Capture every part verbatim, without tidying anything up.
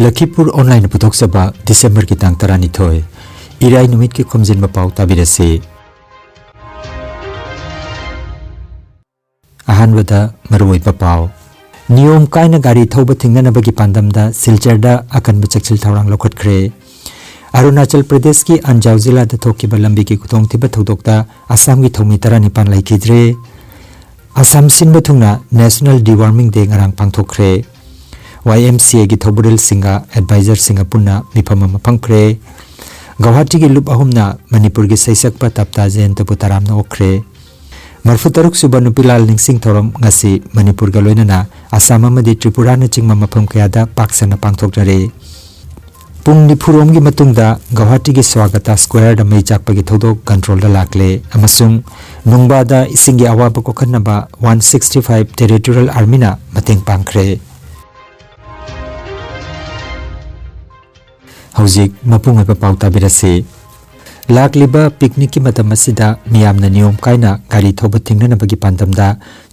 ꯂꯈꯤꯄꯨꯔ ꯑꯣꯟꯂꯥꯏꯟꯅ ꯄꯨꯊꯣꯛꯆꯕ ꯗꯤꯁꯦꯝꯕꯔꯒꯤ ꯇꯥꯡ ꯇꯔꯥꯅꯤꯊꯣꯏ, ꯏꯔꯥꯏ ꯅꯨꯃꯤꯠꯀꯤ ꯈꯣꯝꯖꯤꯟꯕ ꯄꯥꯎ ꯇꯥꯕꯤꯔꯁꯤ꯫ ꯑꯍꯥꯟꯕꯗ ꯃꯔꯨꯑꯣꯏꯕ ꯄꯥꯎ꯫ ꯅꯤꯌꯣꯝ ꯀꯥꯏꯅ ꯒꯥꯔꯤ ꯊꯧꯕ ꯊꯤꯡꯅꯅꯕꯒꯤ ꯄꯥꯟꯗꯝꯗ ꯁꯤꯜꯆꯔꯗ ꯑꯀꯟꯕ ꯆꯦꯛꯁꯤꯜ ꯊꯧꯔꯥꯡ ꯂꯧꯈꯠꯈ꯭ꯔꯦ꯫ ꯑꯔꯨꯅꯥꯆꯜ ꯄ꯭ꯔꯗꯦꯁꯀꯤ ꯑꯟꯖꯥꯎ ꯖꯤꯂꯥꯗ ꯊꯣꯛꯈꯤꯕ ꯂꯝꯕꯤꯒꯤ ꯈꯨꯗꯣꯡꯊꯤꯕ ꯊꯧꯗꯣꯛꯇ ꯑꯁꯥꯝꯒꯤ ꯊꯧꯃꯤ ꯇꯔꯥꯅꯤꯄꯥꯟ ꯂꯩꯈꯤꯗ꯭ꯔꯦ꯫ ꯑꯁꯥꯝ ꯁꯤꯟꯕ ꯊꯨꯡꯅ National Deworming Day ꯉꯔꯥꯡ ꯄꯥꯡꯊꯣꯛꯈ꯭ꯔꯦ꯫ ꯋꯥꯏ ꯑꯦꯝ ꯁꯤ ꯑꯦꯒꯤ ꯊꯧꯕꯨꯔꯦꯜꯁꯤꯡꯒ ꯑꯦꯗꯚꯥꯏꯖꯔꯁꯤꯡꯒ ꯄꯨꯟꯅ ꯃꯤꯐꯝ ꯑꯃ ꯐꯝꯈ꯭ꯔꯦ꯫ ꯒꯧꯍꯥꯇꯤꯒꯤ ꯂꯨꯞ ꯑꯍꯨꯝꯅ ꯃꯅꯤꯄꯨꯔꯒꯤ ꯁꯩꯁꯛꯄ ꯇꯞꯇꯥ ꯖꯌꯟꯇꯕꯨ ꯇꯔꯥꯝꯅ ꯑꯣꯛꯈ꯭ꯔꯦ꯫ ꯃꯔꯐꯨ ꯇꯔꯨꯛ ꯁꯨꯕ ꯅꯨꯄꯤ ꯂꯥꯜ ꯅꯤꯡꯁꯤꯡ ꯊꯧꯔꯝ ꯉꯁꯤ ꯃꯅꯤꯄꯨꯔꯒ ꯂꯣꯏꯅꯅ ꯑꯁꯥꯝ ꯑꯃꯗꯤ ꯇ꯭ꯔꯤꯄꯨꯔꯥꯅꯆꯤꯡꯕ ꯃꯐꯝ ꯀꯌꯥꯗ ꯄꯥꯛ ꯁꯟꯅ ꯄꯥꯡꯊꯣꯛꯅꯔꯦ꯫ ꯄꯨꯡ ꯅꯤꯐꯨꯔꯣꯝꯒꯤ ꯃꯇꯨꯡꯗ ꯒꯧꯍꯥꯇꯤꯒꯤ ꯁ꯭ꯋꯥꯒꯇꯥ ꯁ꯭ꯀ꯭ꯋꯦꯔꯗ ꯃꯩ ꯆꯥꯛꯄꯒꯤ ꯊꯧꯗꯣꯛ ꯀꯟꯇ꯭ꯔꯣꯜꯗ ꯂꯥꯛꯂꯦ ꯑꯃꯁꯨꯡ ꯅꯨꯡꯕꯥꯗ ꯏꯁꯤꯡꯒꯤ ꯑꯋꯥꯕ ꯀꯣꯛꯍꯟꯅꯕ ꯋꯥꯟ ꯁꯤꯛꯁꯇꯤ ꯐꯥꯏꯚ Territorial Armyꯅ ꯃꯇꯦꯡ ꯄꯥꯡꯈ꯭ꯔꯦ꯫ ꯍꯧꯖꯤꯛ ꯃꯄꯨꯡ ꯑꯣꯏꯕ ꯄꯥꯎ ꯇꯥꯕꯤꯔꯁꯤ꯫ ꯂꯥꯛꯂꯤꯕ ꯄꯤꯛꯅꯤꯛꯀꯤ ꯃꯇꯝ ꯑꯁꯤꯗ ꯃꯤꯌꯥꯝꯅ ꯅꯤꯌꯣꯝ ꯀꯥꯏꯅ ꯒꯥꯔꯤ ꯊꯧꯕ ꯊꯤꯡꯅꯅꯕꯒꯤ ꯄꯥꯟꯗꯝꯗ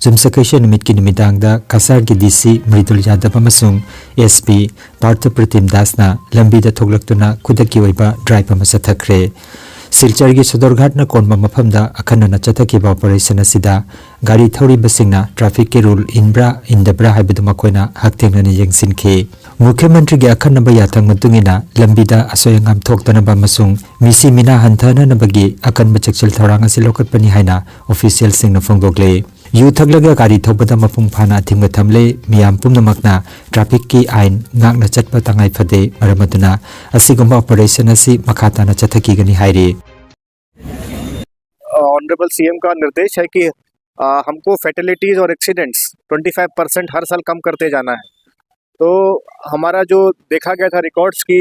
ꯌꯨꯝꯁꯀꯩꯁ ꯅꯨꯃꯤꯠꯀꯤ ꯅꯨꯃꯤꯗꯥꯡꯗ ꯀꯁꯥꯔꯒꯤ ꯗꯤ ꯁꯤ ꯃ꯭ꯔꯤꯗꯨꯜ ꯌꯥꯗꯕ ꯑꯃꯁꯨꯡ ꯑꯦꯁ ꯄꯤ ꯄꯥꯔꯊ ꯄ꯭ꯔꯇꯤꯝ ꯗꯥꯁꯅ ꯂꯝꯕꯤꯗ ꯊꯣꯛꯂꯛꯇꯨꯅ ꯈꯨꯗꯛꯀꯤ ꯑꯣꯏꯕ ꯗ꯭ꯔꯥꯏꯚ ꯑꯃ ꯆꯠꯊꯈ꯭ꯔꯦ꯫ ꯁꯤꯜꯆꯔꯒꯤ ꯁꯣꯗꯔꯘꯥꯠꯅ ꯀꯣꯟꯕ ꯃꯐꯝꯗ ꯑꯈꯟꯅꯅ ꯆꯠꯊꯈꯤꯕ ꯑꯣꯄꯔꯦꯁꯟ ꯑꯁꯤꯗ ꯒꯥꯔꯤ ꯊꯧꯔꯤꯕꯁꯤꯡꯅ ꯇ꯭ꯔꯥꯐꯤꯛꯀꯤ ꯔꯨꯜ ꯏꯟꯕ꯭ꯔꯥ ꯏꯟꯗꯕ꯭ꯔꯥ ꯍꯥꯏꯕꯗꯨ ꯃꯈꯣꯏꯅ ꯍꯛꯊꯦꯡꯅꯅ ꯌꯦꯡꯁꯤꯟꯈꯤ꯫ ꯃꯨꯈ꯭ꯌ ꯃꯟꯇ꯭ꯔꯤꯒꯤ ꯑꯈꯟꯅꯕ ꯌꯥꯊꯪ ꯃꯇꯨꯡ ꯏꯟꯅ ꯂꯝꯕꯤꯗ ꯑꯁꯣꯏ ꯑꯉꯥꯝ ꯊꯣꯛꯇꯅꯕ ꯑꯃꯁꯨꯡ ꯃꯤꯁꯤ ꯃꯤꯅꯥ ꯍꯟꯊꯅꯅꯕꯒꯤ ꯑꯀꯟꯕ ꯆꯦꯛꯁꯤꯜ ꯊꯧꯔꯥꯡ ꯑꯁꯤ ꯂꯧꯈꯠꯄꯅꯤ ꯍꯥꯏꯅ ꯑꯣꯐꯤꯁꯤꯌꯦꯜꯁꯤꯡꯅ ꯐꯣꯡꯗꯣꯛꯂꯤ꯫ ꯌꯨ ꯊꯛꯂꯒ ꯒꯥꯔꯤ ꯊꯧꯕꯗ ꯃꯄꯨꯡ ꯐꯥꯅ ꯑꯊꯤꯡꯕ ꯊꯝꯂꯦ꯫ ꯃꯤꯌꯥꯝ ꯄꯨꯝꯅꯃꯛꯅ ꯇ꯭ꯔꯥꯐꯤꯛꯀꯤ ꯑꯥꯏꯟ ꯉꯥꯛꯅ ꯆꯠꯄ ꯇꯉꯥꯏ ꯐꯗꯦ꯫ ꯃꯔꯝ ꯑꯗꯨꯅ ꯑꯁꯤꯒꯨꯝꯕ ꯑꯣꯄꯔꯦꯁꯟ ꯑꯁꯤ ꯃꯈꯥ ꯇꯥꯅ ꯆꯠꯊꯈꯤꯒꯅꯤ ꯍꯥꯏꯔꯤ꯫ ऑनरेबल सीएम का निर्देश है कि अ, हमको फैटेलिटीज और एक्सीडेंट्स ट्वेंटी फ़ाइव परसेंट हर साल कम करते जाना है। तो हमारा जो देखा गया था रिकॉर्ड्स कि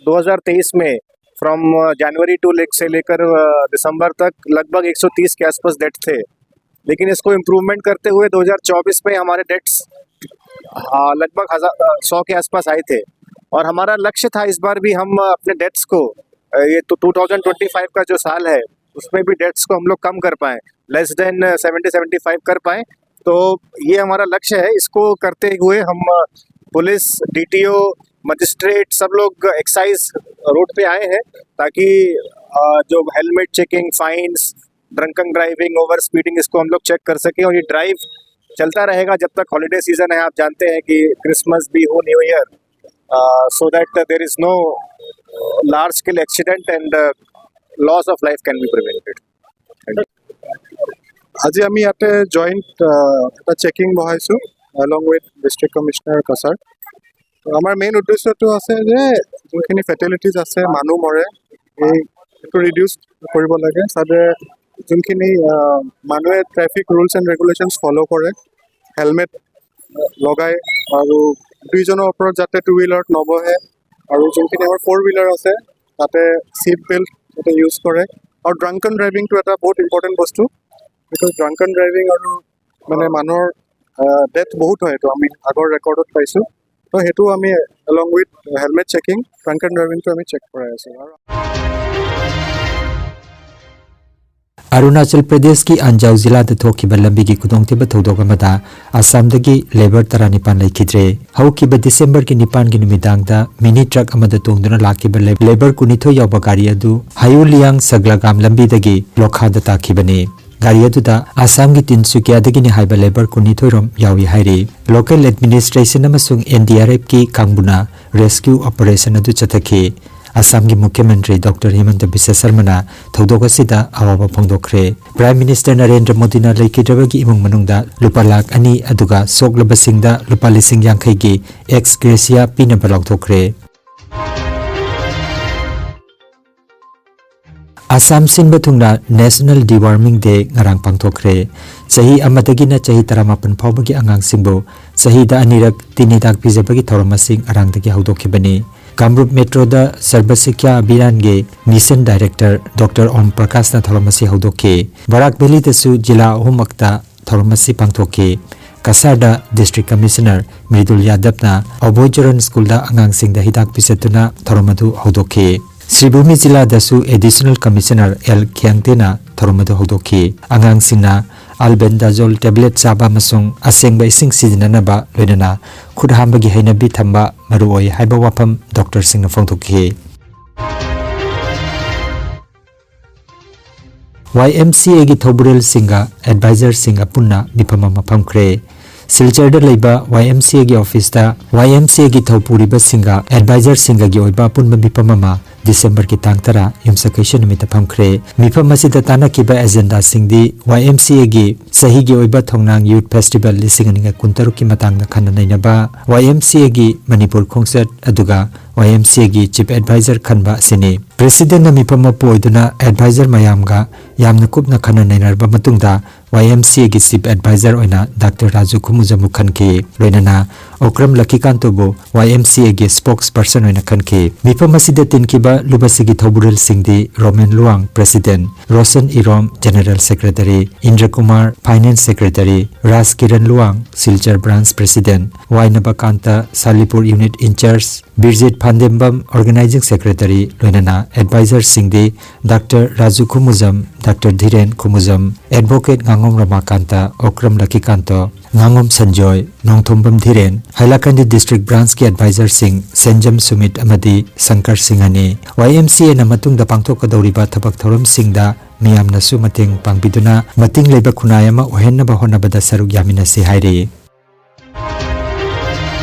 दो हज़ार तेईस में फ्रॉम जनवरी टू लेक से लेकर अ, दिसंबर तक लगभग एक सौ तीस के आसपास डेथ थे, लेकिन इसको इम्प्रूवमेंट करते हुए दो हज़ार चौबीस में हमारे डेथ्स लगभग हजार सौ के आसपास आए थे। और हमारा लक्ष्य था इस बार भी हम अपने डेथ्स को अ, ये तो ट्वेंटी ट्वेंटी फ़ाइव का जो साल है, उसमें भी डेथ्स को हम लोग कम कर पाए, less than seventy seventy five कर पाए। तो ये हमारा लक्ष्य है। इसको करते हुए हम अ, पुलिस, डीटीओ, मजिस्ट्रेट, सब लोग एक्साइज रोड पे आए हैं, ताकि अ, जो helmet checking, fines, drunken driving, over speeding, इसको हम लोग चेक कर सकें। और ये ड्राइव चलता रहेगा जब तक हॉलीडे सीजन है। आप जानते हैं कि क्रिसमस भी हो, new year, so that there is no large scale accident and loss of life can be prevented. আজি আমি ইয়াতে জইণ্ট এটা চেকিং বহাইছোঁ, along with District Commissioner Cachar. তো আমাৰ মেইন উদ্দেশ্যটো আছে যে যোনখিনি ফেটেলিটিজ আছে, মানুহ মৰে, এই এইটো ৰিডিউচ কৰিব লাগে। যাতে যোনখিনি আহ, মানুহে traffic rules and regulations follow' কৰে, হেলমেট লগায় আৰু দুইজনৰ ওপৰত যাতে টু হুইলাৰত নবহে, আৰু যোনখিনি আমাৰ ফ'ৰ হুইলাৰ আছে তাতে চিট বেল্ট যাতে ইউজ কৰে। আৰু ড্ৰাংকন ড্ৰাইভিংটো এটা বহুত ইম্পৰ্টেণ্ট বস্তু, বিকজ ড্ৰাংকন ড্ৰাইভিং আৰু মানে মানুহৰ ডেথ বহুত হয়, এইটো আমি আগৰ ৰেকৰ্ডত পাইছোঁ। তো সেইটো আমি এলং উইথ হেলমেট চেকিং, ড্ৰাংকন ড্ৰাইভিংটো আমি চেক কৰাই আছোঁ। আৰু ꯑꯔꯨꯅꯥꯆꯜ ꯄ꯭ꯔꯗꯦꯁꯀꯤ ꯑꯟꯖꯥꯎ ꯖꯤꯂꯥꯗ ꯊꯣꯛꯈꯤꯕ ꯂꯝꯕꯤꯒꯤ ꯈꯨꯗꯣꯡꯊꯤꯕ ꯊꯧꯗꯣꯛ ꯑꯃꯗ ꯑꯁꯥꯝꯗꯒꯤ ꯂꯦꯕꯔ ꯇꯔꯥꯅꯤꯄꯥꯟ ꯂꯩꯈꯤꯗ꯭ꯔꯦ꯫ ꯍꯧꯈꯤꯕ ꯗꯤꯁꯦꯝꯕꯔꯒꯤ ꯅꯤꯄꯥꯟꯒꯤ ꯅꯨꯃꯤꯗꯥꯡꯗ ꯃꯤꯅꯤ ꯇ꯭ꯔꯛ ꯑꯃꯗ ꯇꯣꯡꯗꯨꯅ ꯂꯥꯛꯈꯤꯕ ꯂꯦ- ꯂꯦꯕꯔ ꯀꯨꯟꯅꯤꯊꯣꯏ ꯌꯥꯎꯕ ꯒꯥꯔꯤ ꯑꯗꯨ ꯍꯌꯨꯂꯤꯌꯥꯡ ꯁꯒ꯭ꯂꯥꯒꯥꯝ ꯂꯝꯕꯤꯗꯒꯤ ꯂꯣꯈꯥꯗ ꯇꯥꯈꯤꯕꯅꯤ꯫ ꯒꯥꯔꯤ ꯑꯗꯨꯗ ꯑꯁꯥꯝꯒꯤ ꯇꯤꯟꯁꯨꯀꯤꯌꯥꯗꯒꯤꯅꯤ ꯍꯥꯏꯕ ꯂꯦꯕꯔ ꯀꯨꯟꯅꯤꯊꯣꯏ ꯔꯣꯝ ꯌꯥꯎꯏ ꯍꯥꯏꯔꯤ꯫ ꯂꯣꯀꯦꯜ ꯑꯦꯗꯃꯤꯅꯤꯁꯇ꯭ꯔꯦꯁꯟ ꯑꯃꯁꯨꯡ ꯑꯦꯟ ꯗꯤ ꯑꯥꯔ ꯑꯦꯐꯀꯤ ꯀꯥꯡꯕꯨꯅ ꯔꯦꯁꯀ꯭ꯌꯨ ꯑꯣꯄꯔꯦꯁꯟ ꯑꯗꯨ ꯆꯠꯊꯈꯤ꯫ ꯑꯁꯥꯝꯒꯤ ꯃꯨꯈ꯭ꯌ ꯃꯟꯇ꯭ꯔꯤ ꯗꯣꯛꯇꯔ ꯍꯤꯃꯟꯇ ꯕꯤꯁ꯭ꯋ ꯁꯔꯃꯅ ꯊꯧꯗꯣꯛ ꯑꯁꯤꯗ ꯑꯋꯥꯕ ꯐꯣꯡꯗꯣꯛꯈ꯭ꯔꯦ꯫ ꯄ꯭ꯔꯥꯏꯝ ꯃꯤꯅꯤꯁꯇꯔ ꯅꯔꯦꯟꯗ꯭ꯔ ꯃꯣꯗꯤꯅ ꯂꯩꯈꯤꯗ꯭ꯔꯕꯒꯤ ꯏꯃꯨꯡ ꯃꯅꯨꯡꯗ ꯂꯨꯄꯥ ꯂꯥꯈ ꯑꯅꯤ ꯑꯗꯨꯒ ꯁꯣꯛꯂꯕꯁꯤꯡꯗ ꯂꯨꯄꯥ ꯂꯤꯁꯤꯡ ꯌꯥꯡꯈꯩꯒꯤ ꯑꯦꯛꯁ ꯒ꯭ꯔꯦꯁꯤꯌꯥ ꯄꯤꯅꯕ ꯂꯥꯎꯊꯣꯛꯈ꯭ꯔꯦ꯫ ꯑꯁꯥꯝ ꯁꯤꯟꯕ ꯊꯨꯡꯅ ꯅꯦꯁꯅꯦꯜ ꯗꯤꯋꯥꯔꯃꯤꯡ ꯗꯦ ꯉꯔꯥꯡ ꯄꯥꯡꯊꯣꯛꯈ꯭ꯔꯦ꯫ ꯆꯍꯤ ꯑꯃꯗꯒꯤꯅ ꯆꯍꯤ ꯇꯔꯥꯃꯥꯄꯟ ꯐꯥꯎꯕꯒꯤ ꯑꯉꯥꯡꯁꯤꯡꯕꯨ ꯆꯍꯤꯗ ꯑꯅꯤꯔꯛ ꯇꯤꯟ ꯍꯤꯗꯥꯛ ꯄꯤꯖꯕꯒꯤ ꯊꯧꯔꯝ ꯑꯁꯤ ꯉꯔꯥꯡꯗꯒꯤ ꯍꯧꯗꯣꯛꯈꯤꯕꯅꯤ꯫ ꯀꯥꯃꯔꯨꯞ ꯃꯦꯇ꯭ꯔꯣꯗ ꯁꯔꯕ ꯁꯤꯛꯈ꯭ꯌꯥ ꯑꯚꯤꯌꯥꯟꯒꯤ ꯃꯤꯁꯟ ꯗꯥꯏꯔꯦꯛꯇꯔ ꯗꯣꯛꯇꯔ ꯑꯣꯝ ꯄ꯭ꯔꯀꯥꯁꯅ ꯊꯧꯔꯝ ꯑꯁꯤ ꯍꯧꯗꯣꯛꯈꯤ꯫ ꯕꯔꯥꯛ ꯚꯦꯂꯤꯗꯁꯨ ꯖꯤꯂꯥ ꯑꯍꯨꯝꯃꯛꯇ ꯊꯧꯔꯝ ꯑꯁꯤ ꯄꯥꯡꯊꯣꯛꯈꯤ꯫ ꯀꯁꯥꯔꯗ ꯗꯤꯁꯇ꯭ꯔꯤꯛ ꯀꯃꯤꯁꯅꯔ ꯃ꯭ꯔꯤꯗꯨꯜ ꯌꯥꯗꯕꯅ ꯑꯕꯣꯏ ꯆꯔꯟ ꯁ꯭ꯀꯨꯜꯗ ꯑꯉꯥꯡꯁꯤꯡꯗ ꯍꯤꯗꯥꯛ ꯄꯤꯖꯗꯨꯅ ꯊꯧꯔꯝ ꯑꯗꯨ ꯍꯧꯗꯣꯛꯈꯤ꯫ ꯁ꯭ꯔꯤꯚꯨꯃꯤ ꯖꯤꯂꯥꯗꯁꯨ ꯑꯦꯗꯤꯁꯅꯦꯜ ꯀꯃꯤꯁꯅꯔ ꯑꯦꯜ ꯈ꯭ꯌꯥꯡꯇꯦꯅ ꯊꯧꯔꯝ ꯑꯗꯨ ꯍꯧꯗꯣꯛꯈꯤ꯫ ꯑꯉꯥꯡꯁꯤꯡꯅ Albendazole tablet ꯆꯥꯕ ꯑꯃꯁꯨꯡ ꯑꯁꯦꯡꯕ ꯏꯁꯤꯡ ꯁꯤꯖꯤꯟꯅꯅꯕ, ꯂꯣꯏꯅꯅ ꯈꯨꯠ ꯍꯥꯝꯕꯒꯤ ꯍꯩꯅꯕꯤ ꯊꯝꯕ ꯃꯔꯨꯑꯣꯏ ꯍꯥꯏꯕ ꯋꯥꯐꯝ ꯗꯣꯛꯇꯔꯁꯤꯡꯅ ꯐꯣꯡꯗꯣꯛꯈꯤ꯫ ꯋꯥꯏ ꯑꯦꯝ ꯁꯤ ꯑꯦꯒꯤ ꯊꯧꯕꯨꯔꯦꯜꯁꯤꯡꯒ ꯑꯦꯗꯚꯥꯏꯖꯔꯁꯤꯡꯒ ꯄꯨꯟꯅ ꯃꯤꯐꯝ ꯑꯃ ꯐꯝꯈ꯭ꯔꯦ꯫ ꯁꯤꯜꯆꯔꯗ ꯂꯩꯕ ꯋꯥꯏ ꯑꯦꯝ ꯁꯤ ꯑꯦꯒꯤ ꯑꯣꯐꯤꯁꯇ ꯋꯥꯏ ꯑꯦꯝ ꯁꯤ ꯑꯦꯒꯤ ꯊꯧꯄꯨꯔꯤꯕꯁꯤꯡꯒ ꯑꯦꯗꯚꯥꯏꯖꯔꯁꯤꯡꯒꯒꯤ ꯑꯣꯏꯕ ꯑꯄꯨꯟꯕ ꯃꯤꯐꯝ ꯑꯃ ꯗꯤꯁꯦꯝꯕꯔꯒꯤ ꯇꯥꯡ ꯇꯔꯥ, ꯌꯨꯝꯁꯀꯩꯁ ꯅꯨꯃꯤꯠꯇ ꯐꯝꯈ꯭ꯔꯦ꯫ ꯃꯤꯐꯝ ꯑꯁꯤꯗ ꯇꯥꯟꯅꯈꯤꯕ ꯑꯦꯖꯦꯟꯗꯥꯁꯤꯡꯗꯤ ꯋꯥꯏ ꯑꯦꯝ ꯁꯤ ꯑꯦꯒꯤ ꯆꯍꯤꯒꯤ ꯑꯣꯏꯕ ꯊꯧꯅꯥꯡ ꯌꯨꯠ ꯐꯦꯁꯇꯤꯚꯦꯜ ꯂꯤꯁꯤꯡ ꯑꯅꯤꯒ ꯀꯨꯟꯇꯔꯨꯛꯀꯤ ꯃꯇꯥꯡꯗ ꯈꯟꯅ ꯅꯩꯅꯕ, ꯋꯥꯏ ꯑꯦꯝ ꯁꯤ ꯑꯦꯒꯤ ꯃꯅꯤꯄꯨꯔ ꯈꯣꯡꯆꯠ, ꯑꯗꯨꯒ ꯋꯥꯏ ꯑꯦꯝ ꯁꯤ ꯑꯦꯒꯤ ꯆꯤꯐ ꯑꯦꯗꯚꯥꯏꯖꯔ ꯈꯟꯕ ꯑꯁꯤꯅꯤ꯫ ꯄ꯭ꯔꯦꯁꯤꯗꯦꯟꯠꯅ ꯃꯤꯐꯝ ꯃꯄꯨ ꯑꯣꯏꯗꯨꯅ ꯑꯦꯗꯚꯥꯏꯖꯔ ꯃꯌꯥꯝꯒ ꯌꯥꯝꯅ ꯀꯨꯞꯅ ꯈꯟꯅ ꯅꯩꯅꯔꯕ ꯃꯇꯨꯡꯗ, ꯋꯥꯏ ꯑꯦꯝ ꯁꯤ ꯑꯦꯒꯤ ꯆꯤꯐ ꯑꯦꯗꯚꯥꯏꯖꯔ ꯑꯣꯏꯅ ꯗꯥꯛꯇꯔ ꯔꯥꯖꯨ ꯈꯨꯃꯨꯖꯝꯕꯨ ꯈꯟꯈꯤ꯫ ꯂꯣꯏꯅꯅ ꯑꯣꯀ꯭ꯔꯝ ꯂꯛꯈꯤꯀꯥꯟꯇꯕꯨ ꯋꯥꯏ ꯑꯦꯝ ꯁꯤ ꯑꯦꯒꯤ ꯁ꯭ꯄꯣꯛꯁ ꯄꯔꯁꯟ ꯑꯣꯏꯅ ꯈꯟꯈꯤ꯫ ꯃꯤꯐꯝ ꯑꯁꯤꯗ ꯇꯤꯟꯈꯤꯕ ꯂꯨꯞ ꯑꯁꯤꯒꯤ ꯊꯧꯕꯨꯔꯦꯜꯁꯤꯡꯗꯤ ꯔꯣꯃꯦꯟ ꯂꯨꯋꯥꯡ, ꯄ꯭ꯔꯦꯁꯤꯗꯦꯟꯠ, ꯔꯣꯁꯟ ꯏꯔꯣꯝ, general secretary, ꯏꯟꯗ꯭ꯔ Kumar, finance secretary, ꯔꯥꯖ Kiran Luwang, Silchar branch president, ꯋꯥꯏꯅꯕꯀꯥꯟꯇ, ꯁꯥꯂꯤꯄꯨꯔ unit in-charge, ꯕꯤꯔꯖꯤꯠ ꯐꯥꯟꯗꯦꯝꯕꯝ, organising secretary, ꯂꯣꯏꯅꯅ ꯑꯦꯗꯚꯥꯏꯖꯔꯁꯤꯡꯗꯤ doctor Raju ꯈꯨꯃꯨꯖꯝ, doctor ꯙꯤꯔꯦꯟ ꯈꯨꯃꯨꯖꯝ, advocate ꯉꯥꯉꯣꯝ ꯔꯃꯥꯀꯥꯟꯇ, Okram ꯂꯛꯈꯤꯀꯥꯟꯇ, ꯉꯥꯉꯣꯝ Sanjoy, Nongthombam ꯙꯤꯔꯦꯟ, ꯍꯥꯏꯂꯥꯀꯟꯗꯤ district ꯕ꯭ꯔꯥꯟꯁꯀꯤ ꯑꯦꯗꯚꯥꯏꯖꯔꯁꯤꯡ ꯁꯦꯟꯖꯝ ꯁꯨꯃꯤꯠ ꯑꯃꯗꯤ ꯁꯪꯀꯔ ꯁꯤꯡꯍꯅꯤ꯫ ꯋꯥꯏ ꯑꯦꯝ ꯁꯤ ꯑꯦꯅ ꯃꯇꯨꯡꯗ ꯄꯥꯡꯊꯣꯛꯀꯗꯧꯔꯤꯕ ꯊꯕꯛ ꯊꯧꯔꯝꯁꯤꯡꯗ ꯃꯤꯌꯥꯝꯅꯁꯨ ꯃꯇꯦꯡ ꯄꯥꯡꯕꯤꯗꯨꯅ ꯃꯇꯤꯡ ꯂꯩꯕ ꯈꯨꯟꯅꯥꯏ ꯑꯃ ꯑꯣꯏꯍꯟꯅꯕ ꯍꯣꯠꯅꯕꯗ ꯁꯔꯨꯛ ꯌꯥꯃꯤꯟꯅꯁꯤ ꯍꯥꯏꯔꯤ꯫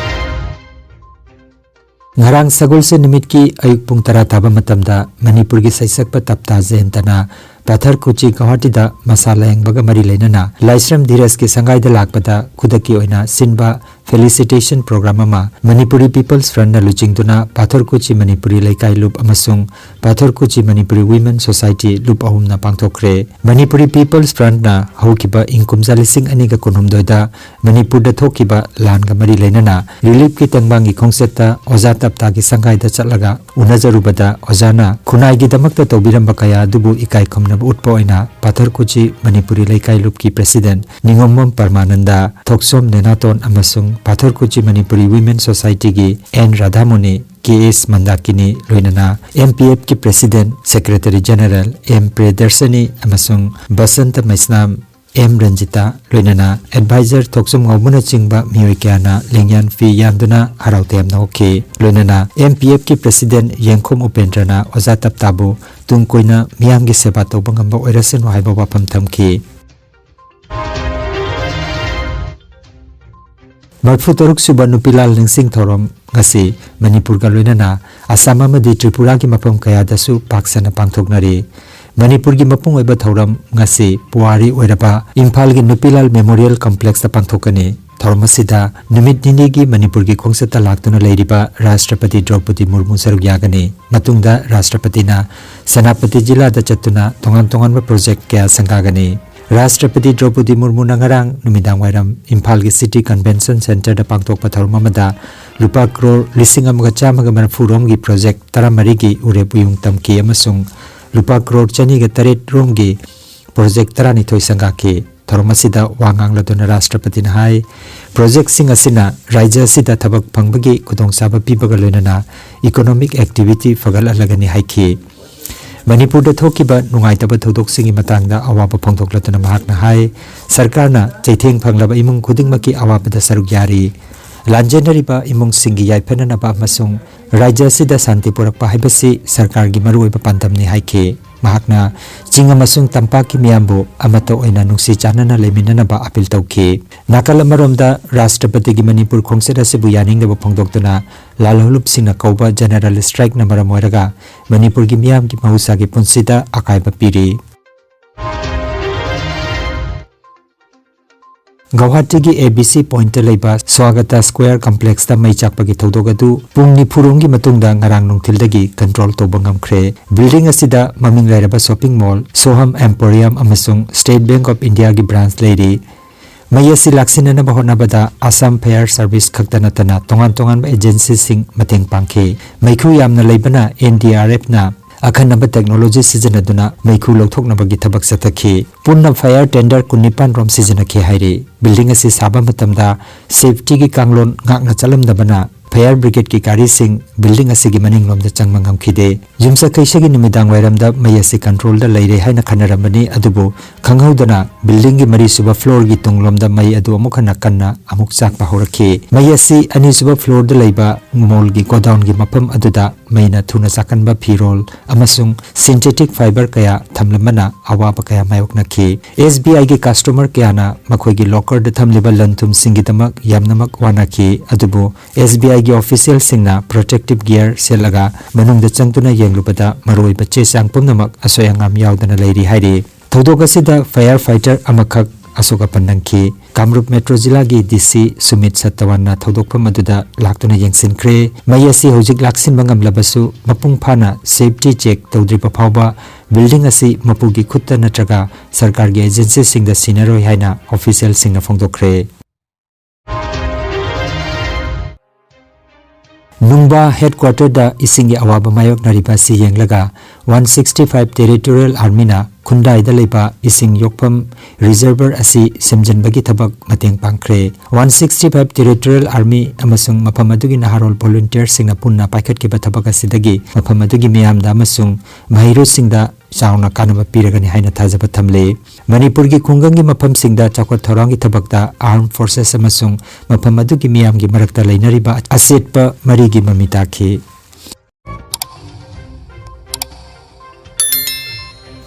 ꯉꯔꯥꯡ ꯁꯒꯣꯜꯁꯦꯟ ꯅꯨꯃꯤꯠꯀꯤ ꯑꯌꯨꯛ ꯄꯨꯡ ꯇꯔꯥ ꯇꯥꯕ ꯃꯇꯝꯗ ꯃꯅꯤꯄꯨꯔꯒꯤ ꯁꯩꯁꯛꯄ ꯇꯞꯇꯥ ꯖꯌꯟꯇꯅ ꯄꯥꯊꯔ ꯀꯨꯆꯤ ꯒꯧꯍꯥꯇꯤꯗ ꯃꯁꯥ ꯂꯥꯌꯦꯡꯕꯒ ꯃꯔꯤ ꯂꯩꯅꯅ ꯂꯥꯏꯁ꯭ꯔꯝ ꯙꯤꯔꯖꯀꯤ ꯁꯪꯒꯥꯏꯗ ꯂꯥꯛꯄꯗ ꯈꯨꯗꯛꯀꯤ ꯑꯣꯏꯅ ꯁꯤꯟꯕ felicitation program ꯑꯃ ꯃꯅꯤꯄꯨꯔꯤ ꯄꯤꯄꯜꯁ ꯐ꯭ꯔꯟꯠꯅ ꯂꯨꯆꯤꯡꯗꯨꯅ ꯄꯥꯊꯔ ꯀꯨꯆꯤ ꯃꯅꯤꯄꯨꯔꯤ ꯂꯩꯀꯥꯏ ꯂꯨꯞ ꯑꯃꯁꯨꯡ Patharkuchi Manipuri women society ꯂꯨꯞ ꯑꯍꯨꯝꯅ ꯄꯥꯡꯊꯣꯛꯈ꯭ꯔꯦ꯫ ꯃꯅꯤꯄꯨꯔꯤ ꯄꯤꯄꯜꯁ ꯐ꯭ꯔꯟꯠꯅ ꯍꯧꯈꯤꯕ ꯏꯪ ꯀꯨꯝꯖꯥ ꯂꯤꯁꯤꯡ ꯑꯅꯤꯒ ꯀꯨꯟꯍꯨꯝꯗꯣꯏꯗ ꯃꯅꯤꯄꯨꯔꯗ ꯊꯣꯛꯈꯤꯕ ꯂꯥꯟꯒ ꯃꯔꯤ ꯂꯩꯅꯅ ꯔꯤꯂꯤꯐꯀꯤ ꯇꯦꯡꯕꯥꯡꯒꯤ ꯈꯣꯡꯆꯠꯇ ꯑꯣꯖꯥ ꯇꯞꯇꯥꯒꯤ ꯁꯪꯒꯥꯏꯗ ꯆꯠꯂꯒ ꯎꯅꯖꯔꯨꯕꯗ ꯑꯣꯖꯥꯅ ꯈꯨꯟꯅꯥꯏꯒꯤꯗꯃꯛꯇ ꯇꯧꯕꯤꯔꯝꯕ ꯀꯌꯥ ꯑꯗꯨꯕꯨ ꯏꯀꯥꯏ ꯈꯨꯝꯅꯕ ꯎꯠꯄ ꯑꯣꯏꯅ ꯄꯥꯊꯔ ꯀꯨꯆꯤ ꯃꯅꯤꯄꯨꯔꯤ ꯂꯩꯀꯥꯏ ꯂꯨꯞꯀꯤ ꯄ꯭ꯔꯦꯁꯤꯗꯦꯟꯠ ꯅꯤꯉꯣꯝꯕꯝ ꯄꯔꯃꯥꯅꯟꯗ, ꯊꯣꯛꯆꯣꯝ ꯅꯦꯅꯥꯇꯣꯟ ꯑꯃꯁꯨꯡ ꯄꯥꯊꯔ ꯀꯨꯆꯤ ꯃꯅꯤꯄꯨꯔꯤ ꯋꯤꯃꯦꯟ ꯁꯣꯁꯥꯏꯇꯤꯒꯤ N Radhamoni, K S Mandakini, ꯂꯣꯏꯅꯅ ꯑꯦꯝ ꯄꯤ ꯑꯦꯐꯀꯤ president, secretary general M Priyadarshini ꯑꯃꯁꯨꯡ ꯕꯁꯟꯇ ꯃꯩꯁꯅꯥꯝ, ꯑꯦꯝ ꯔꯟꯖꯤꯇꯥ, ꯂꯣꯏꯅꯅ ꯑꯦꯗꯚꯥꯏꯖꯔ ꯊꯣꯛꯆꯨꯝ ꯉꯥꯎꯕꯅꯆꯤꯡꯕ ꯃꯤꯑꯣꯏ ꯀꯌꯥꯅ ꯂꯦꯡꯌꯥꯟ ꯐꯤ ꯌꯥꯟꯗꯨꯅ ꯍꯔꯥꯎ ꯇꯌꯥꯝꯅ ꯍꯧꯈꯤ꯫ ꯂꯣꯏꯅꯅ ꯑꯦꯝ ꯄꯤ ꯑꯦꯐꯀꯤ ꯄ꯭ꯔꯁꯤꯗꯦꯟ ꯌꯦꯡꯈꯣꯝ ꯎꯄꯦꯟꯗ꯭ꯔꯅ ꯑꯣꯖꯥ ꯇꯞꯇꯥꯕꯨ ꯇꯨꯡ ꯀꯣꯏꯅ ꯃꯤꯌꯥꯝꯒꯤ ꯁꯦꯕꯥ ꯇꯧꯕ ꯉꯝꯕ ꯑꯣꯏꯔꯁꯅꯨ ꯍꯥꯏꯕ ꯋꯥꯐꯝ ꯊꯝꯈꯤ꯫ ꯃꯔꯤꯐꯨ ꯇꯔꯨꯛ ꯁꯨꯕ ꯅꯨꯄꯤ ꯂꯥꯜ ꯅꯤꯡꯁꯤꯡ ꯊꯧꯔꯝ ꯉꯁꯤ ꯃꯅꯤꯄꯨꯔꯒ ꯂꯣꯏꯅꯅ ꯑꯁꯥꯝ ꯑꯃꯗꯤ ꯇ꯭ꯔꯤꯄꯨꯔꯥꯒꯤ ꯃꯐꯝ ꯀꯌꯥꯗꯁꯨ ꯄꯥꯛ ꯁꯟꯅ ꯄꯥꯡꯊꯣꯛꯅꯔꯤ꯫ ꯃꯅꯤꯄꯨꯔꯒꯤ ꯃꯄꯨꯡ ꯑꯣꯏꯕ ꯊꯧꯔꯝ ꯉꯁꯤ ꯄꯨꯋꯥꯔꯤ ꯑꯣꯏꯔꯕ ꯏꯝꯐꯥꯜꯒꯤ ꯅꯨꯄꯤ ꯂꯥꯜ ꯃꯦꯃꯣꯔꯤꯌꯦꯜ ꯀꯝꯄ꯭ꯂꯦꯛꯁꯇ ꯄꯥꯡꯊꯣꯛꯀꯅꯤ꯫ ꯊꯧꯔꯝ ꯑꯁꯤꯗ ꯅꯨꯃꯤꯠ ꯅꯤꯅꯤꯒꯤ ꯃꯅꯤꯄꯨꯔꯒꯤ ꯈꯣꯡꯆꯠꯇ ꯂꯥꯛꯇꯨꯅ ꯂꯩꯔꯤꯕ ꯔꯥꯁꯇ꯭ꯔꯄꯇꯤ ꯗ꯭ꯔꯧꯄꯗꯤ ꯃꯨꯔꯃꯨ ꯁꯔꯨꯛ ꯌꯥꯒꯅꯤ꯫ ꯃꯇꯨꯡꯗ ꯔꯥꯁꯇ꯭ꯔꯄꯇꯤꯅ ꯁꯦꯅꯥꯄꯇꯤ ꯖꯤꯂꯥꯗ ꯆꯠꯇꯨꯅ ꯇꯣꯉꯥꯟ ꯇꯣꯉꯥꯟꯕ ꯄ꯭ꯔꯣꯖꯦꯛ ꯀꯌꯥ ꯁꯪꯒꯥꯒꯅꯤ꯫ ꯔꯥꯁꯇ꯭ꯔꯄꯇꯤ ꯗ꯭ꯔꯧꯄꯗꯤ ꯃꯨꯔꯃꯨꯅ ꯉꯔꯥꯡ ꯅꯨꯃꯤꯗꯥꯡ ꯋꯥꯏꯔꯝ ꯏꯝꯐꯥꯜꯒꯤ ꯁꯤꯇꯤ ꯀꯟꯚꯦꯟꯁꯟ ꯁꯦꯟꯇꯔꯗ ꯄꯥꯡꯊꯣꯛꯄ ꯊꯧꯔꯝ ꯑꯃꯗ ꯂꯨꯄꯥ ꯀ꯭ꯔꯣꯔ ꯂꯤꯁꯤꯡ ꯑꯃꯒ ꯆꯥꯝꯃꯒ ꯃꯔꯤꯐꯨ ꯔꯣꯝꯒꯤ ꯄ꯭ꯔꯣꯖꯦꯛ ꯇꯔꯥꯃꯔꯤꯒꯤ ꯎꯔꯦꯞ ꯎꯌꯨꯡ ꯇꯝꯈꯤ ꯑꯃꯁꯨꯡ ꯂꯨꯄꯥ ꯀ꯭ꯔꯣꯔ ꯆꯅꯤꯒ ꯇꯔꯦꯠ ꯔꯣꯝꯒꯤ ꯄ꯭ꯔꯣꯖꯦꯛ ꯇꯔꯥꯅꯤꯊꯣꯏ ꯁꯪꯒꯥꯈꯤ꯫ ꯊꯧꯔꯝ ꯑꯁꯤꯗ ꯋꯥ ꯉꯥꯡꯂꯗꯨꯅ ꯔꯥꯁꯇ꯭ꯔꯄꯇꯤꯅ ꯍꯥꯏ, ꯄ꯭ꯔꯣꯖꯦꯛꯁꯤꯡ ꯑꯁꯤꯅ ꯔꯥꯖ꯭ꯌ ꯑꯁꯤꯗ ꯊꯕꯛ ꯐꯪꯕꯒꯤ ꯈꯨꯗꯣꯡꯆꯥꯕ ꯄꯤꯕꯒ ꯂꯣꯏꯅꯅ ꯏꯀꯣꯅꯣꯃꯤꯛ ꯑꯦꯛꯇꯤꯚꯤꯇꯤ ꯐꯒꯠꯍꯜꯂꯒꯅꯤ ꯍꯥꯏꯈꯤ꯫ ꯃꯅꯤꯄꯨꯔꯗ ꯊꯣꯛꯈꯤꯕ ꯅꯨꯡꯉꯥꯏꯇꯕ ꯊꯧꯗꯣꯛꯁꯤꯡꯒꯤ ꯃꯇꯥꯡꯗ ꯑꯋꯥꯕ ꯐꯣꯡꯗꯣꯛꯂꯗꯨꯅ ꯃꯍꯥꯛꯅ ꯍꯥꯏ, ꯁꯔꯀꯥꯔꯅ ꯆꯩꯊꯦꯡ ꯐꯪꯂꯕ ꯏꯃꯨꯡ ꯈꯨꯗꯤꯡꯃꯛꯀꯤ ꯑꯋꯥꯕꯗ ꯁꯔꯨꯛ ꯌꯥꯔꯤ꯫ ꯂꯥꯟꯖꯦꯟꯅꯔꯤꯕ ꯏꯃꯨꯡꯁꯤꯡꯒꯤ ꯌꯥꯏꯐꯅꯅꯕ ꯑꯃꯁꯨꯡ ꯔꯥꯖ꯭ꯌ ꯑꯁꯤꯗ ꯁꯥꯟꯇꯤ ꯄꯨꯔꯛꯄ ꯍꯥꯏꯕꯁꯤ ꯁꯔꯀꯥꯔꯒꯤ ꯃꯔꯨꯑꯣꯏꯕ ꯄꯥꯟꯗꯝꯅꯤ ꯍꯥꯏꯈꯤ꯫ ꯃꯍꯥꯛꯅ ꯆꯤꯡ ꯑꯃꯁꯨꯡ ꯇꯝꯄꯥꯛꯀꯤ ꯃꯤꯌꯥꯝꯕꯨ ꯑꯃꯠꯇ ꯑꯣꯏꯅ ꯅꯨꯡꯁꯤ ꯆꯥꯟꯅꯅ ꯂꯩꯃꯤꯟꯅꯅꯕ ꯑꯄꯤꯜ ꯇꯧꯈꯤ꯫ ꯅꯥꯀꯜ ꯑꯃꯔꯣꯝꯗ ꯔꯥꯁꯇ꯭ꯔꯄꯇꯤꯒꯤ ꯃꯅꯤꯄꯨꯔ ꯈꯣꯡꯆꯠ ꯑꯁꯤꯕꯨ ꯌꯥꯅꯤꯡꯗꯕ ꯐꯣꯡꯗꯣꯛꯇꯨꯅ ꯂꯥꯜꯍꯧꯂꯨꯞꯁꯤꯡꯅ ꯀꯧꯕ ꯖꯦꯅꯔꯦꯜ ꯁ꯭ꯇ꯭ꯔꯥꯏꯛꯅ ꯃꯔꯝ ꯑꯣꯏꯔꯒ ꯃꯅꯤꯄꯨꯔꯒꯤ ꯃꯤꯌꯥꯝꯒꯤ ꯃꯍꯧꯁꯥꯒꯤ ꯄꯨꯟꯁꯤꯗ ꯑꯀꯥꯏꯕ ꯄꯤꯔꯤ꯫ ꯒꯧꯍꯥꯇꯤꯒꯤ ꯑꯦ ꯕꯤ ꯁꯤ ꯄꯣꯏꯟꯠꯇ ꯂꯩꯕ ꯁ꯭ꯋꯥꯒꯇꯥ ꯁ꯭ꯀ꯭ꯋꯦꯔ ꯀꯝꯄ꯭ꯂꯦꯛꯁꯇ ꯃꯩ ꯆꯥꯛꯄꯒꯤ ꯊꯧꯗꯣꯛ ꯑꯗꯨ ꯄꯨꯡ ꯅꯤꯐꯨ ꯔꯣꯝꯒꯤ ꯃꯇꯨꯡꯗ ꯉꯔꯥꯡ ꯅꯨꯡꯊꯤꯜꯗꯒꯤ ꯀꯟꯇ꯭ꯔꯣꯜ ꯇꯧꯕ ꯉꯝꯈ꯭ꯔꯦ꯫ ꯕꯤꯜꯗꯤꯡ ꯑꯁꯤꯗ ꯃꯃꯤꯡ ꯂꯩꯔꯕ ꯁꯣꯄꯤꯡ ꯃꯣꯜ, ꯁꯣꯍꯝ ꯑꯦꯝꯄꯣꯔꯤꯌꯝ ꯑꯃꯁꯨꯡ ꯁ꯭ꯇꯦꯠ ꯕꯦꯡꯛ ꯑꯣꯐ ꯏꯟꯗꯤꯌꯥꯒꯤ ꯕ꯭ꯔꯥꯟꯆ ꯂꯩꯔꯤ꯫ ꯃꯩ ꯑꯁꯤ ꯂꯥꯛꯁꯤꯟꯅꯅꯕ ꯍꯣꯠꯅꯕꯗ ꯑꯁꯥꯝ ꯐꯥꯌꯔ ꯁꯔꯚꯤꯁ ꯈꯛꯇ ꯅꯠꯇꯅ ꯇꯣꯉꯥꯟ ꯇꯣꯉꯥꯟꯕ ꯑꯦꯖꯦꯟꯁꯤꯁꯤꯡ ꯃꯇꯦꯡ ꯄꯥꯡꯈꯤ꯫ ꯃꯩꯈꯨ ꯌꯥꯝꯅ ꯂꯩꯕꯅ ꯑꯦꯟ ꯗꯤ ꯑꯥꯔ ꯑꯦꯐꯅ ꯑꯈꯟꯅꯕ ꯇꯦꯛꯅꯣꯂꯣꯖꯤ ꯁꯤꯖꯤꯟꯅꯗꯨꯅ ꯃꯩꯈꯨ ꯂꯧꯊꯣꯛꯅꯕꯒꯤ ꯊꯕꯛ ꯆꯠꯊꯈꯤ꯫ ꯄꯨꯟꯅ ꯐꯥꯌꯔ ꯇꯦꯟꯗꯔ ꯀꯨꯟꯅꯤꯄꯥꯟ ꯔꯣꯝ ꯁꯤꯖꯤꯟꯅꯈꯤ ꯍꯥꯏꯔꯤ꯫ ꯕꯤꯜꯗꯤꯡ ꯑꯁꯤ ꯁꯥꯕ ꯃꯇꯝꯗ ꯁꯦꯐꯇꯤꯒꯤ ꯀꯥꯡꯂꯣꯟ ꯉꯥꯛꯅ ꯆꯠꯂꯝꯗꯕꯅ ꯐꯥꯌꯔ ꯕ꯭ꯔꯤꯒꯦꯗꯀꯤ ꯒꯥꯔꯤꯁꯤꯡ ꯕꯤꯜꯗꯤꯡ ꯑꯁꯤꯒꯤ ꯃꯅꯤꯡꯂꯣꯝꯗ ꯆꯪꯕ ꯉꯝꯈꯤꯗꯦ꯫ ꯌꯨꯝꯁꯀꯩꯁꯒꯤ ꯅꯨꯃꯤꯗꯥꯡ ꯋꯥꯏꯔꯝꯗ ꯃꯩ ꯑꯁꯤ controlꯗ ꯂꯩꯔꯦ ꯍꯥꯏꯅ ꯈꯟꯅꯔꯝꯕꯅꯤ, ꯑꯗꯨꯕꯨ ꯈꯪꯍꯧꯗꯅ buildingꯒꯤ ꯃꯔꯤꯁꯨꯕ floorꯒꯤ ꯇꯨꯡꯂꯣꯝꯗ ꯃꯩ ꯑꯗꯨ ꯑꯃꯨꯛ ꯍꯟꯅ ꯀꯟꯅ ꯑꯃꯨꯛ ꯆꯥꯛꯄ ꯍꯧꯔꯛꯈꯤ꯫ ꯃꯩ ꯑꯁꯤ ꯑꯅꯤꯁꯨꯕ floorꯗ ꯂꯩꯕ mallꯒꯤ godownꯒꯤ ꯃꯐꯝ ꯑꯗꯨꯗ ꯃꯩꯅ ꯊꯨꯅ ꯆꯥꯛꯀꯟꯕ ꯐꯤꯔꯣꯜ ꯑꯃꯁꯨꯡ synthetic fiber ꯀꯌꯥ ꯊꯝꯂꯝꯕꯅ ꯑꯋꯥꯕ ꯀꯌꯥ ꯃꯥꯌꯣꯛꯅꯈꯤ꯫ SBIꯒꯤ customer ꯀꯌꯥꯅ ꯃꯈꯣꯏꯒꯤ lockerꯗ ꯊꯝꯂꯤꯕ ꯂꯟ ꯊꯨꯝꯁꯤꯡꯒꯤꯗꯃꯛ ꯌꯥꯝꯅꯃꯛ ꯋꯥꯅꯈꯤ, ꯑꯗꯨꯕꯨ SBIꯒꯤ officialꯁꯤꯡꯅ protective gear ꯁꯦꯠꯂꯒ ꯃꯅꯨꯡꯗ ꯆꯪꯗꯨꯅ ꯌꯦꯡꯂꯨꯕꯗ ꯃꯔꯨꯑꯣꯏꯕ ꯆꯦ ꯆꯥꯡ ꯄꯨꯝꯅꯃꯛ ꯑꯁꯣꯏ ꯑꯉꯥꯝ ꯌꯥꯎꯗꯅ ꯂꯩꯔꯤ ꯍꯥꯏꯔꯤ꯫ ꯊꯧꯗꯣꯛ ꯑꯁꯤꯗ fire fighter ꯑꯃꯈꯛ ꯑꯁꯣꯛ ꯑꯄꯟ ꯅꯪꯈꯤ꯫ ꯀꯥꯃꯔꯨꯞ ꯃꯦꯇ꯭ꯔꯣ ꯖꯤꯂꯥꯒꯤ DC ꯁꯨꯃꯤꯠ ꯁꯠꯇꯋꯥꯟꯅ ꯊꯧꯗꯣꯛꯐꯝ ꯑꯗꯨꯗ ꯂꯥꯛꯇꯨꯅ ꯌꯦꯡꯁꯤꯟꯈ꯭ꯔꯦ꯫ ꯃꯩ ꯑꯁꯤ ꯍꯧꯖꯤꯛ ꯂꯥꯛꯁꯤꯟꯕ ꯉꯝꯂꯕꯁꯨ, ꯃꯄꯨꯡ ꯐꯥꯅ safety check ꯇꯧꯗ꯭ꯔꯤꯕ ꯐꯥꯎꯕ building ꯑꯁꯤ ꯃꯄꯨꯒꯤ ꯈꯨꯠꯇ ꯅꯠꯇ꯭ꯔꯒ ꯁꯔꯀꯥꯔꯒꯤ agencyꯁꯤꯡꯗ ꯁꯤꯟꯅꯔꯣꯏ ꯍꯥꯏꯅ officialꯁꯤꯡꯅ ꯐꯣꯡꯗꯣꯛꯈ꯭ꯔꯦ꯫ ꯅꯨꯡꯕꯥ headquarterꯗ ꯏꯁꯤꯡꯒꯤ ꯑꯋꯥꯕ ꯃꯥꯌꯣꯛꯅꯔꯤꯕ ꯑꯁꯤ ꯌꯦꯡꯂꯒ, one sixty five Territorial Armyꯅ ꯈꯨꯟꯗꯥꯏꯗ ꯂꯩꯕ ꯏꯁꯤꯡ ꯌꯣꯛꯐꯝ reservoir ꯑꯁꯤ ꯁꯦꯝꯖꯤꯟꯕꯒꯤ ꯊꯕꯛ ꯃꯇꯦꯡ ꯄꯥꯡꯈ꯭ꯔꯦ꯫ One sixty five Territorial Army ꯑꯃꯁꯨꯡ ꯃꯐꯝ ꯑꯗꯨꯒꯤ ꯅꯍꯥꯔꯣꯜ volunteerꯁꯤꯡꯅ ꯄꯨꯟꯅ ꯄꯥꯏꯈꯠꯈꯤꯕ ꯊꯕꯛ ꯑꯁꯤꯗꯒꯤ ꯃꯐꯝ ꯑꯗꯨꯒꯤ ꯃꯤꯌꯥꯝꯗ ꯑꯃꯁꯨꯡ ꯃꯍꯩꯔꯣꯏꯁꯤꯡꯗ ꯆꯥꯎꯅ ꯀꯥꯟꯅꯕ ꯄꯤꯔꯒꯅꯤ ꯍꯥꯏꯅ ꯊꯥꯖꯕ ꯊꯝꯂꯤ꯫ ꯃꯅꯤꯄꯨꯔꯒꯤ ꯈꯨꯡꯒꯪꯒꯤ ꯃꯐꯝꯁꯤꯡꯗ ꯆꯥꯎꯈꯠ ꯊꯧꯔꯥꯡꯒꯤ ꯊꯕꯛꯇ armed forces ꯑꯃꯁꯨꯡ ꯃꯐꯝ ꯑꯗꯨꯒꯤ ꯃꯤꯌꯥꯝꯒꯤ ꯃꯔꯛꯇ ꯂꯩꯅꯔꯤꯕ ꯑꯆꯦꯠꯄ ꯃꯔꯤꯒꯤ ꯃꯃꯤ ꯇꯥꯈꯤ꯫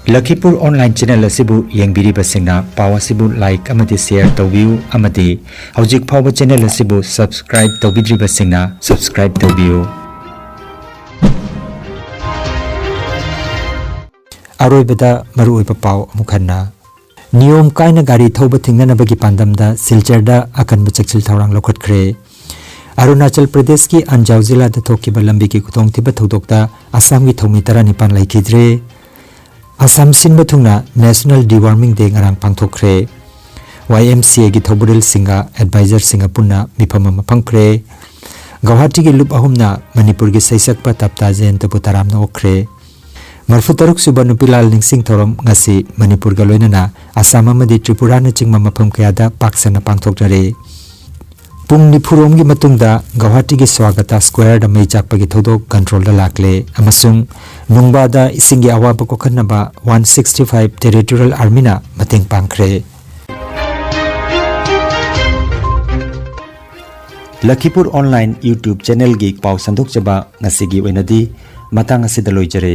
ꯂꯈꯤꯄꯨꯔ online channel ꯑꯁꯤꯕꯨ ꯌꯦꯡꯕꯤꯔꯤꯕꯁꯤꯡꯅ ꯄꯥꯎ ꯑꯁꯤꯕꯨ like ꯑꯃꯗꯤ share ꯇꯧꯕꯤꯌꯨ, ꯑꯃꯗꯤ ꯍꯧꯖꯤꯛ ꯐꯥꯎꯕ channel ꯑꯁꯤꯕꯨ subscribe ꯇꯧꯕꯤꯗ꯭ꯔꯤꯕꯁꯤꯡꯅ subscribe ꯇꯧꯕꯤꯌꯨ꯫ ꯑꯔꯣꯏꯕꯗ ꯃꯔꯨꯑꯣꯏꯕ ꯄꯥꯎ ꯑꯃꯨꯛ ꯍꯟꯅ꯫ ꯅꯤꯌꯣꯝ ꯀꯥꯏꯅ ꯒꯥꯔꯤ ꯊꯧꯕ ꯊꯤꯡꯅꯅꯕꯒꯤ ꯄꯥꯟꯗꯝꯗ ꯁꯤꯜꯆꯔꯗ ꯑꯀꯟꯕ ꯆꯦꯛꯁꯤꯜ ꯊꯧꯔꯥꯡ ꯂꯧꯈꯠꯈ꯭ꯔꯦ꯫ ꯑꯔꯨꯅꯥꯆꯜ ꯄ꯭ꯔꯗꯦꯁꯀꯤ ꯑꯟꯖꯥꯎ ꯖꯤꯂꯥꯗ ꯊꯣꯛꯈꯤꯕ ꯂꯝꯕꯤꯒꯤ ꯈꯨꯗꯣꯡꯊꯤꯕ ꯊꯧꯗꯣꯛꯇ ꯑꯁꯥꯝꯒꯤ ꯊꯧꯃꯤ ꯇꯔꯥꯅꯤꯄꯥꯟ ꯂꯩꯈꯤꯗ꯭ꯔꯦ꯫ ꯑꯁꯥꯝ ꯁꯤꯟꯕ ꯊꯨꯡꯅ National Deworming Day ꯉꯔꯥꯡ ꯄꯥꯡꯊꯣꯛꯈ꯭ꯔꯦ꯫ YMCAꯒꯤ ꯊꯧꯕꯨꯔꯦꯜꯁꯤꯡꯒ advisorꯁꯤꯡꯒ ꯄꯨꯟꯅ ꯃꯤꯐꯝ ꯑꯃ ꯐꯝꯈ꯭ꯔꯦ꯫ ꯒꯧꯍꯥꯇꯤꯒꯤ ꯂꯨꯞ ꯑꯍꯨꯝꯅ ꯃꯅꯤꯄꯨꯔꯒꯤ ꯁꯩꯁꯛꯄ ꯇꯞꯇꯥ ꯖꯌꯟꯇꯕꯨ ꯇꯔꯥꯝꯅ ꯑꯣꯛꯈ꯭ꯔꯦ꯫ ꯃꯔꯤꯐꯨ ꯇꯔꯨꯛ ꯁꯨꯕ ꯅꯨꯄꯤ ꯂꯥꯜ ꯅꯤꯡꯁꯤꯡ ꯊꯧꯔꯝ ꯉꯁꯤ ꯃꯅꯤꯄꯨꯔꯒ ꯂꯣꯏꯅꯅ ꯑꯁꯥꯝ ꯑꯃꯗꯤ ꯇ꯭ꯔꯤꯄꯨꯔꯥꯅꯆꯤꯡꯕ ꯃꯐꯝ ꯀꯌꯥꯗ ꯄꯥꯛ ꯁꯟꯅ ꯄꯥꯡꯊꯣꯛꯅꯔꯦ꯫ ꯄꯨꯡ ꯅꯤꯐꯨ ꯔꯣꯝꯒꯤ ꯃꯇꯨꯡꯗ ꯒꯧꯍꯥꯇꯤꯒꯤ ꯁ꯭ꯋꯥꯒꯇꯥ ꯁ꯭ꯀ꯭ꯋꯦꯔꯗ ꯃꯩ ꯆꯥꯛꯄꯒꯤ ꯊꯧꯗꯣꯛ ꯀꯟꯇ꯭ꯔꯣꯜꯗ ꯂꯥꯛꯂꯦ ꯑꯃꯁꯨꯡ ꯅꯨꯡꯕꯥꯗ ꯏꯁꯤꯡꯒꯤ ꯑꯋꯥꯕ ꯀꯣꯛꯍꯟꯅꯕ ꯋꯥꯟ ꯁꯤꯛꯁꯇꯤ ꯐꯥꯏꯚ ꯇꯦꯔꯤꯇꯣꯔꯤꯌꯦꯜ ꯑꯥꯔꯃꯤꯅ ꯃꯇꯦꯡ ꯄꯥꯡꯈ꯭ꯔꯦ꯫ ꯂꯈꯤꯄꯨꯔ ꯑꯣꯟꯂꯥꯏꯟ YouTube ꯆꯦꯅꯦꯜꯒꯤ ꯄꯥꯎ ꯁꯟꯗꯣꯛꯆꯕ ꯉꯁꯤꯒꯤ ꯑꯣꯏꯅꯗꯤ ꯃꯇꯥꯡ ꯑꯁꯤꯗ ꯂꯣꯏꯖꯔꯦ꯫